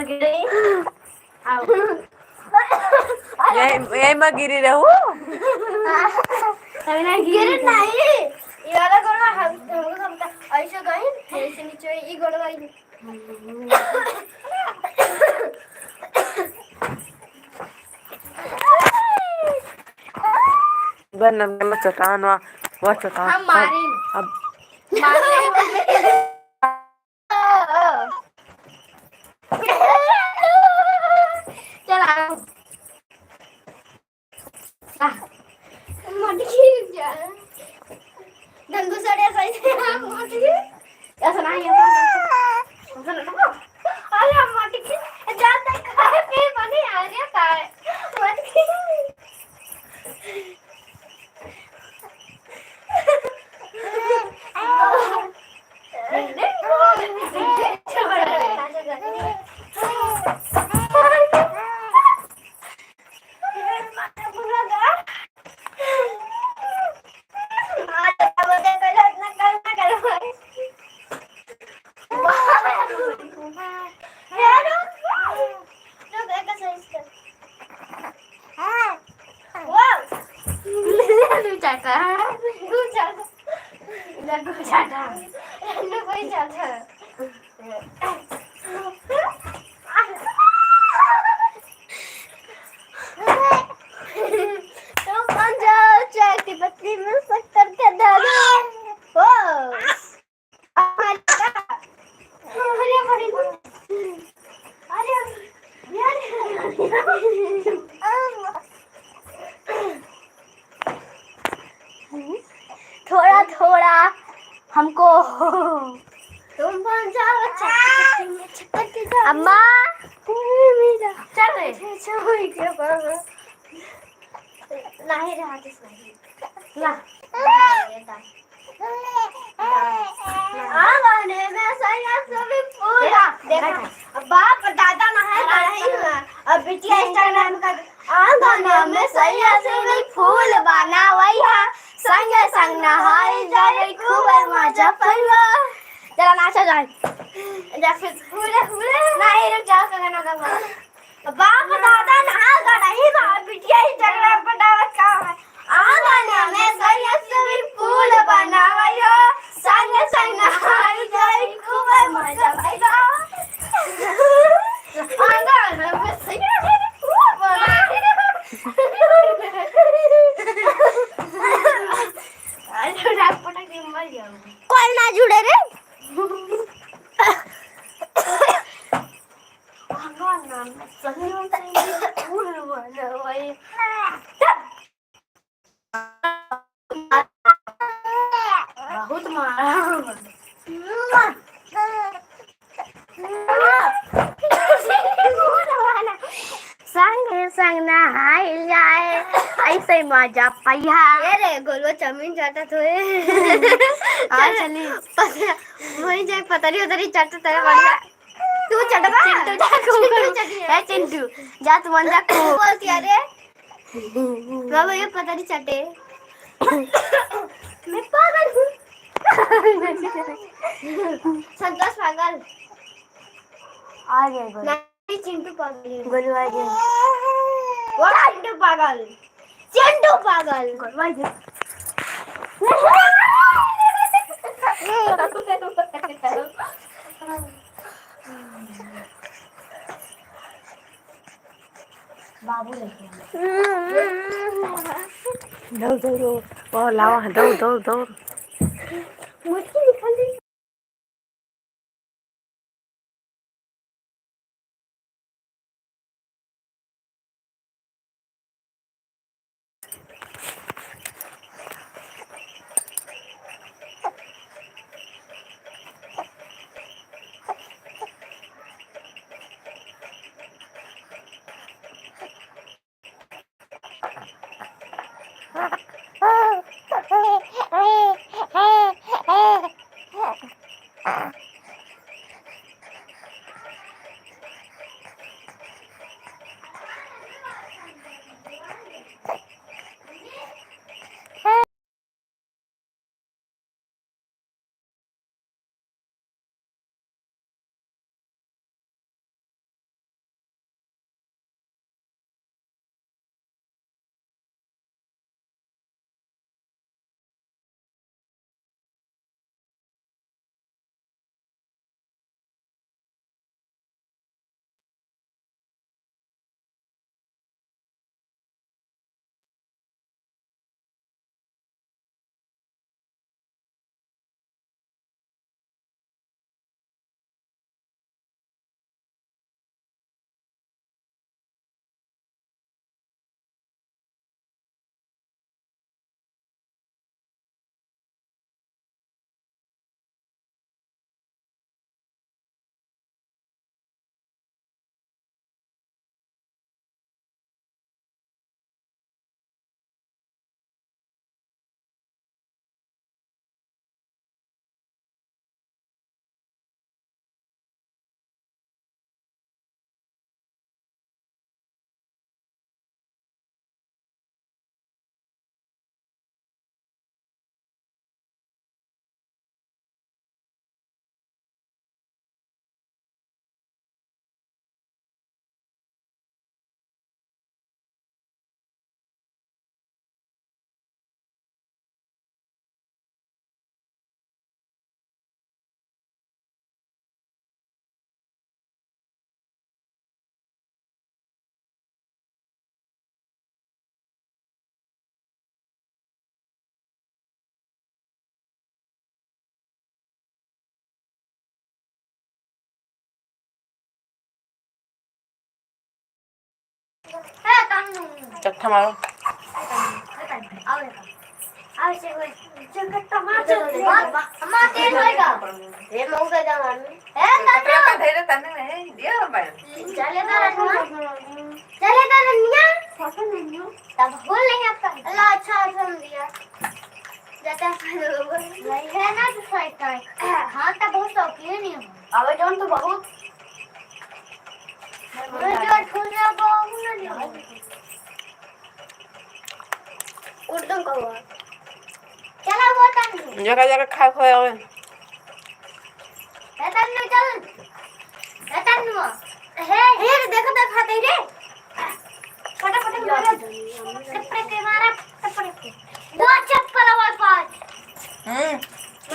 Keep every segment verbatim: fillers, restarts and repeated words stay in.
गिरी। आओ। यही, यही में गिरी रहू। गिरी नहीं। ये वाला गोड़वा हम, हम, हम तो ऐसे गई, फिर से नीचे ई गोड़वा ई। बन में चट्टान वा, वा चट्टान। हम मारी। अब, अब मारी। चल, आओ। आ। मटकी जा। डंगू सड़े सही से, आ, मटकी। ऐसा नहीं, ऐसा नहीं। ऐसा नहीं। अरे, मटकी। जा तक खाए, फिर बनी, आ रही है, खाए। मटकी। लड्डू चाटा, लड्डू चाटा, लड्डू कोई चाटा। तुम बन जाओ चाय की पत्ती में शक्कर का दाना। ओ। थोड़ा थोड़ा हमको। तुम बन जाओ, चटपटी में चटपटी जाओ। अम्मा, चल रे। अच्छा, अच्छा, वही क्या बाबा? नहीं रहा, किस नहीं। ला। आंगन में सैया swimming pool। देखा, देखा। अब बाप दादा नहाए गए हैं। अब बिटिया Instagram का आंगन में सैया swimming pool बनावई है। संगे संग नहाई जाए, खूब मजा पइबा। चला नाचा जाए। जा फिर हुरे, हुरे। नहीं, रुक जाओ, गाना गाओ। बाप दादा नहा गए नहीं बा, बिटिया Instagram पर डालत का है। आंगन में सैया swimming pool बनावई हो, संग संग नहाई जाई, खूब मजा आइबा। आंगन में सैया swimming pool बनावई हो। अरे, रात पटक के मर जाऊंगी। कॉल ना जुड़े रे। बहुत मारा। संग संग नहाइल जाए, ऐसे मजा पइहा। ए रे, गोलुआ चाउमीन चाटत होए। आ, चली। पतरा, वही जाए, पतरी उतरी चाटत है, बढ़िया। तू चटबा? चिंटू, जा तू। चिंटू चटिया। ए चिंटू, जा तू मन जा तू। बोलती, अरे। बाबा, ये पता नहीं चटे। मैं पागल हूँ। संतोष पागल। आ गए गोलू। नहीं, चिंटू पागल है। गोलू आ गए। वो चिंटू पागल। चिंटू पागल। गोलू आ गए। बाबू लेके आए। दौड़, दौड़, दौड़। ओ, लावा, दौड़, दौड़, दौड़। मुर्गी निकल रही। चट्ठा मारो। अम्मा, तेल होएगा। ये मऊ का जमाना। ए, चले तो रनिया। चले तो रनिया। तब बोल नहीं आपका। अल्लाह, अच्छा, अच्छा, हम दिया। जाता है। नहीं है ना, तो शैतान। हाँ, तो बहुत शौकीन ही हूँ। अबे, जौन तो बहुत। मैं जो ठुल रहा, वो नहीं हूँ। उर्दू का हुआ। चला वो तन्नू। जगह जगह खाए खोए होए। ए तन्नू चल। ए तन्नू। हे, हे रे, देखो तो खाते रे। फटाफट मारो। टपड़े के मारा, टपड़े के। वो चप्पल हमारे पास। हम्म।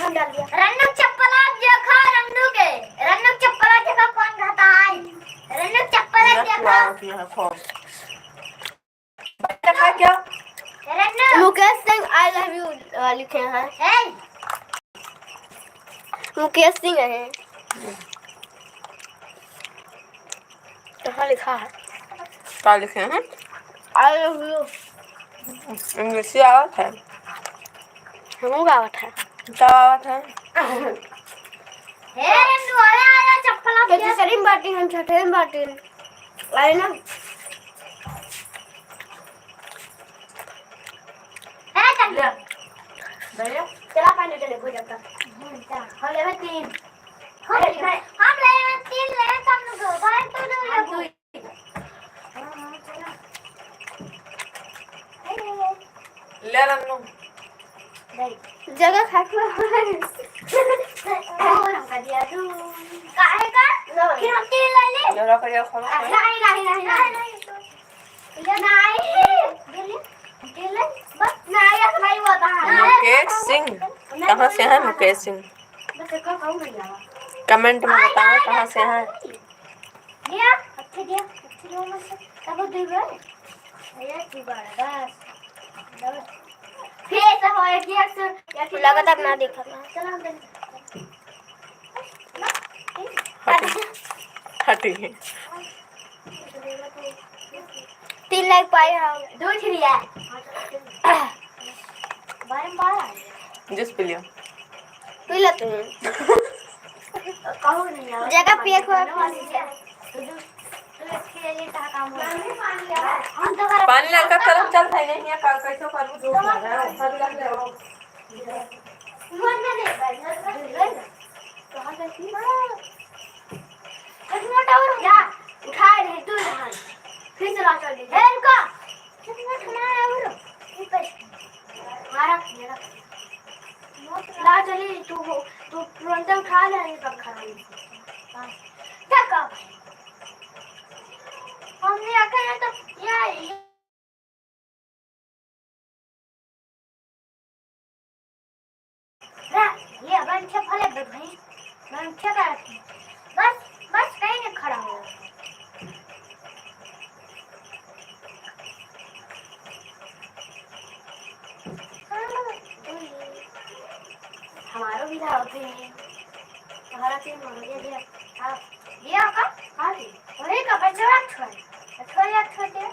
हम डाल दिया। रन्नू चप्पल आप देखा, रन्नू के। रन्नू चप्पल आप देखा कौन खाता है। रन्नू चप्पल आप देखा। बच्चा खा क्या? मुकेश सिंह I love you, अ, लिखे हैं। हे। मुकेश सिंह है। कहाँ लिखा है? का लिखे हैं? I love you। इंग्लिश आवत है। हमहू का आवत है। का आवत है? हे रंडू, अरे आजा चप्पल आप तो दे। तीसरी में बाटी, हम छठे में बाटी। अरे ना। ए, चल। ले। भैया। चला पानी चले, भूजा का। हम लेवे तीन। हम अरे, ले-, भाई। हम लेवे तीन, ले, तब न दो। भाई, तू दो, हम ले। दो। ले रन्नू। जगह खा के और हमका दिया तू। काहे का? लो। फिर हम तीन ले ले। जगह का जगह खाना खाए। नहीं, नहीं, नहीं, नहीं, नहीं। ये नहीं। दिल्ली, दिल्ली, बस नहीं, ऐसा नहीं हुआ था। मुकेश सिंह, कहाँ से हैं मुकेश सिंह? बस एक और कहूँ नहीं आवा। Comment में बताओ, कहाँ से हैं? दिया, अच्छे दिया, अच्छे दिया, मस्त। तब वो दे गए। ये तू बड़ा, बस। बस। फिर ऐसा होए कि अक्सर, या फिर लगातार ना देखा ना। चलो, हम चलते हैं। हटी। हटी। तीन like पाए हम। दो छिड़िया। बारम्बार। जूस पी लियो। पी ले तू। कहूँ नहीं आवा। जगह पिए को। पानी लड़का तरफ चल भाई, नहीं है, का-, कैसे करबू, धूप लगा है। कहाँ गई थी? कहाँ गई थी? उठा रहे तू यहाँ। फिर से ला चल रही है। इनका। कितना खाना है वो? ये पैसे। हमारा, मेरा। ला चली, तू हो, तू तुरंत उठा ले, ये पक्का है। हाँ। क्या काम है? हमने आकर है तो यहाँ रा-, ये बंठे फले दे भाई, बंठे का रखे। बस, बस कहीं नहीं खड़ा हो। हमारो भी धावत है। तुम्हारा तीन हो गया, दिया। हाँ, दिया का? हाँ जी। वही का बचवा छोड़। छोड़ या छोड़ दे।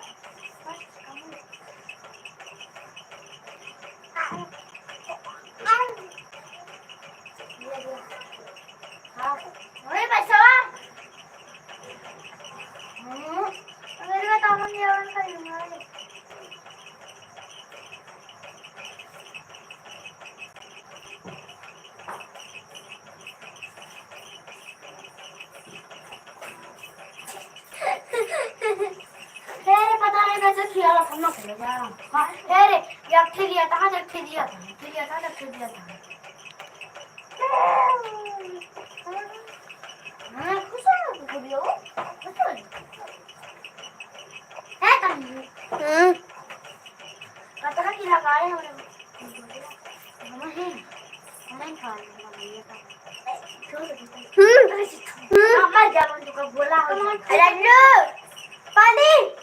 हे रे, पता नहीं कैसे खियाला, हम ना खेलेगा। हाँ, हे रे, ये अब ठेलिया था, जब ठेलिया था, ठेलिया था, जब ठेलिया था। हाँ, खुश हो, खुश हो, खुश हो। हे, तन्नू। हम्म। कतरा की लगाए हमरे। हम्म। हम्म। हमार जवन तुका बोला हो। रन्नू, पानी।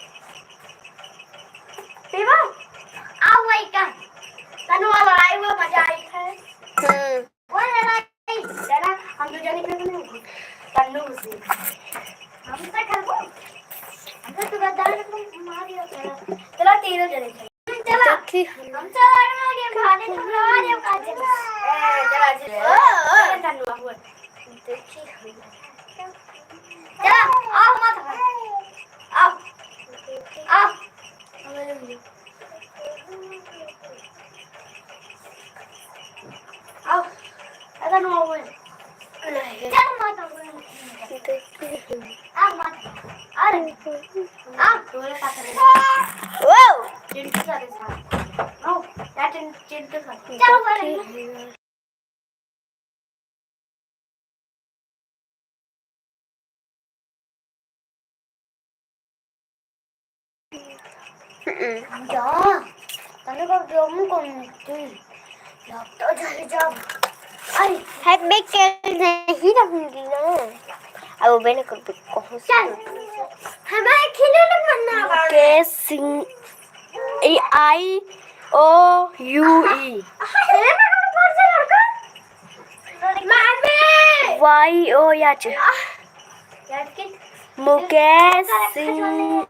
पीबा? आ वही का। तनु वाला आई हुआ मजा आई है। हम्म। वो लड़ाई, लड़ा, हम दो जने के नहीं, तन्नू घुसी। हम तो करबो। हम तो तू गद्दार को मार चल माता। आ माता। अरे, आ तोरे का करे? Wow! चिंटू सारे साथ। आओ, या चिं-, चिंटू सारे। चल, चल। हम्म। जा, तने को गेहूं को मिट्टी। अब तो जल जाओ। अरे। है, मैं खेल नहीं रहूंगी ना। अब वो मैंने कर, कहूँ से चल। हमारे खिलौने बनना है। के सिंह, ए, I O U E। अरे, मैं कौन सा लड़का? मामे। Y O H। याद के? मुकेश सिंह।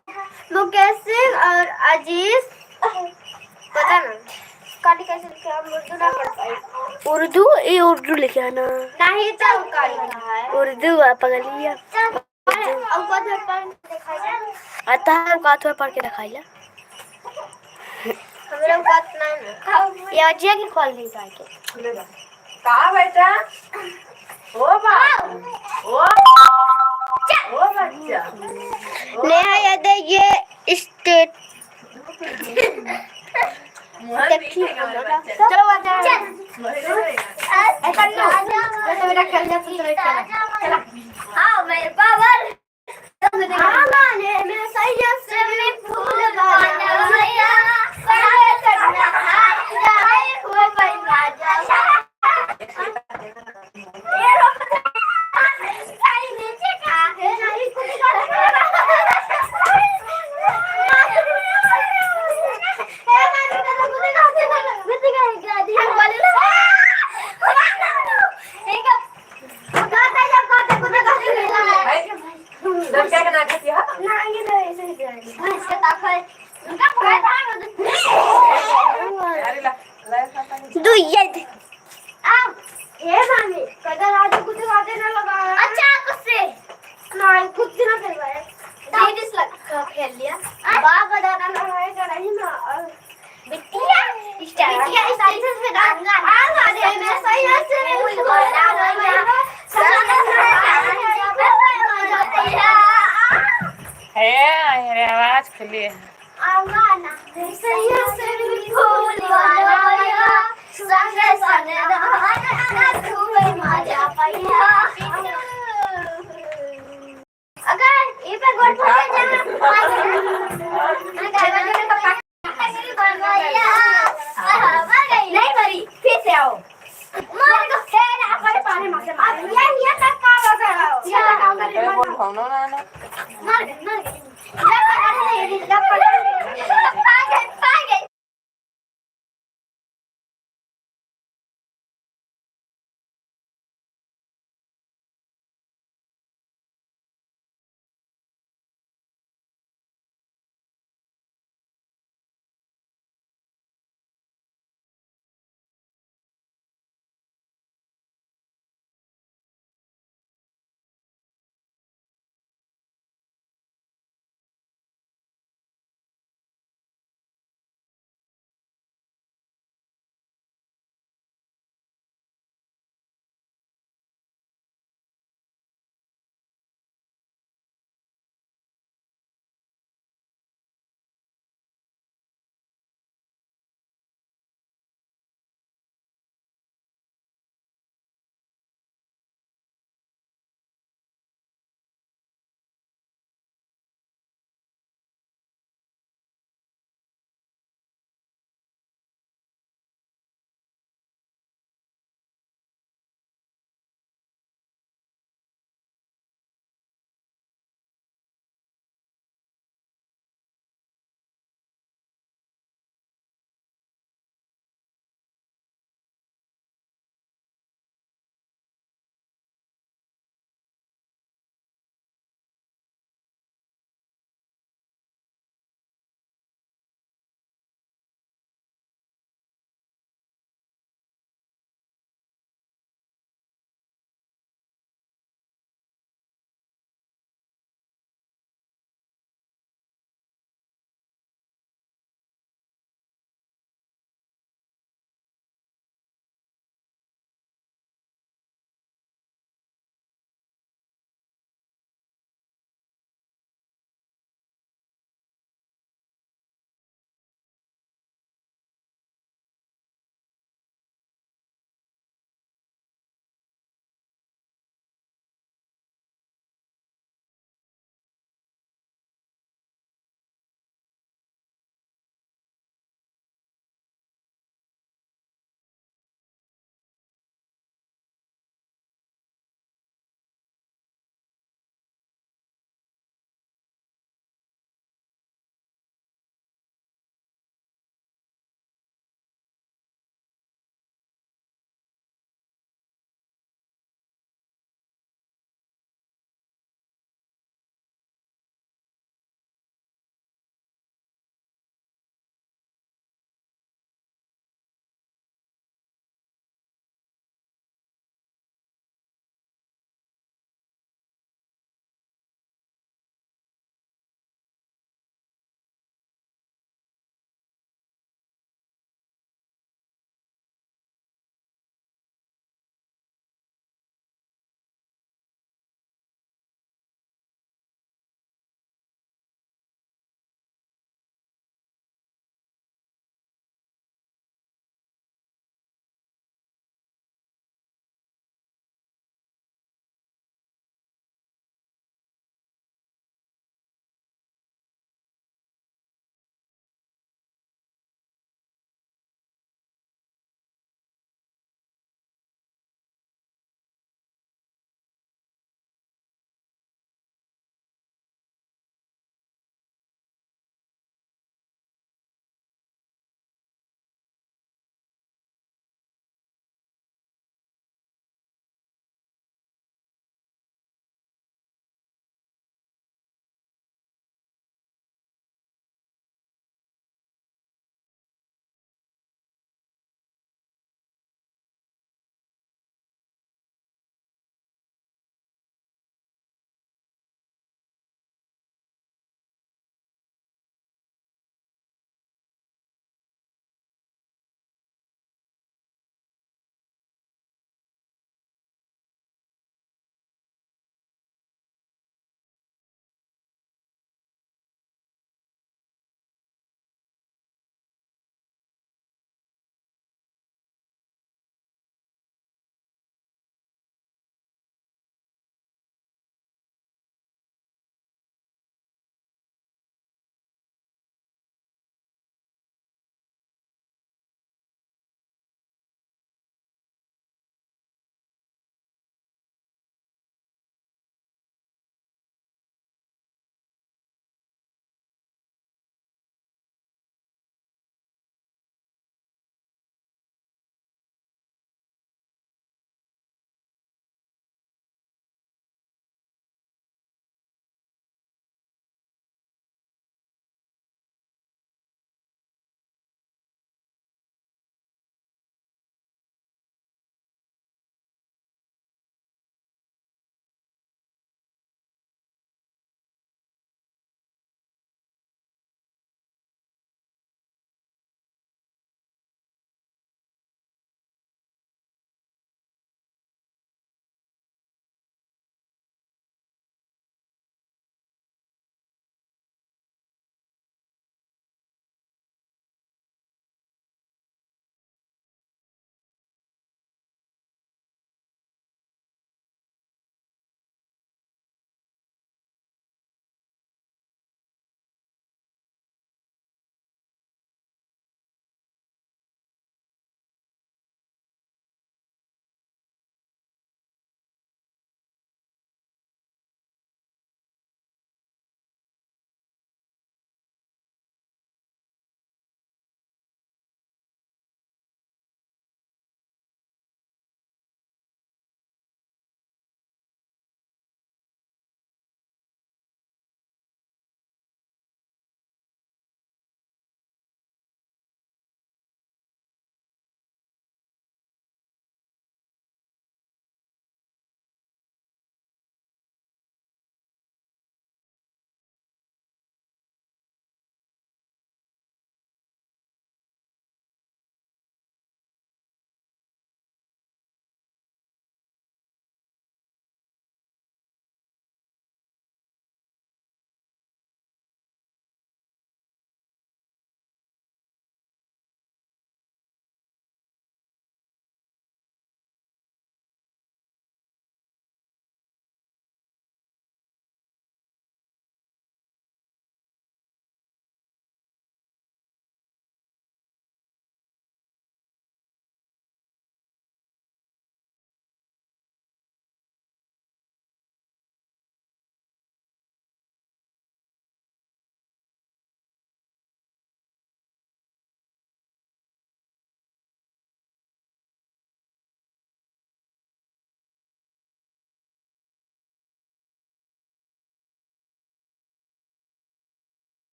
मुकेश सिंह और अजीज, पता ना, काली कैसे लिखे, हम उर्दू ना पढ़ पाए। उर्दू, ये उर्दू लिखे है ना? नहीं तो काली लिखा है। उर्दू है, पगलिया। चल, अरे, और कौन सा पढ़ के दिखाई दे? आता है, का तो पढ़ के दिखाई ला। हमरा बात ना ना। ये अजिया के खोल दे जाके। का बेटा? ओ बाबू, ओ, ओ बच्चा। ले आ, ये दे, ये state। मुहर देखी नहीं है हमारा। बच्चा। चलो, आ जाओ। चल। ऐसा नहीं। जैसे मेरा खेल जाता, तो चलो, चलो। चलो। हाँ, मेरे पावर। आंगने में सैया से भी फूल वाला भैया, सारे सन्ना हाथ जाए हो बैठा जा। ये रो, साई नीचे का है, नहीं कुछ कर। ए, मामी, तो कुछ कर दे, कुछ कर दे, गाड़ी बोले ना। ठीक है। गाता जब गाते कुछ कर दे। लड़का के नाक से, हाँ? ना, ये तो ऐसे ही जाएगी। भैंस के ताकत। उनका पकड़ था, वो तो अरे ला, ला, ला, ला। दो ये दे। आ, ए मामी, कदर आज कुछ बातें ना लगा। अच्छा, कुछ से। ना, कुछ ना करवाए। दीदी से लग-, का खेल लिया। आ, बाप दादा ना है, का नहीं ना, और बिटिया, बिटिया, स्टेटस पे डाल। आ, आ, आ, आ, आ, आ, आ, आ, आ, आ, है, अरे आवाज खुली है। आवाना, सैया से भी फूल वाला भैया, संगे संगे धान खूबे मजा पइहा।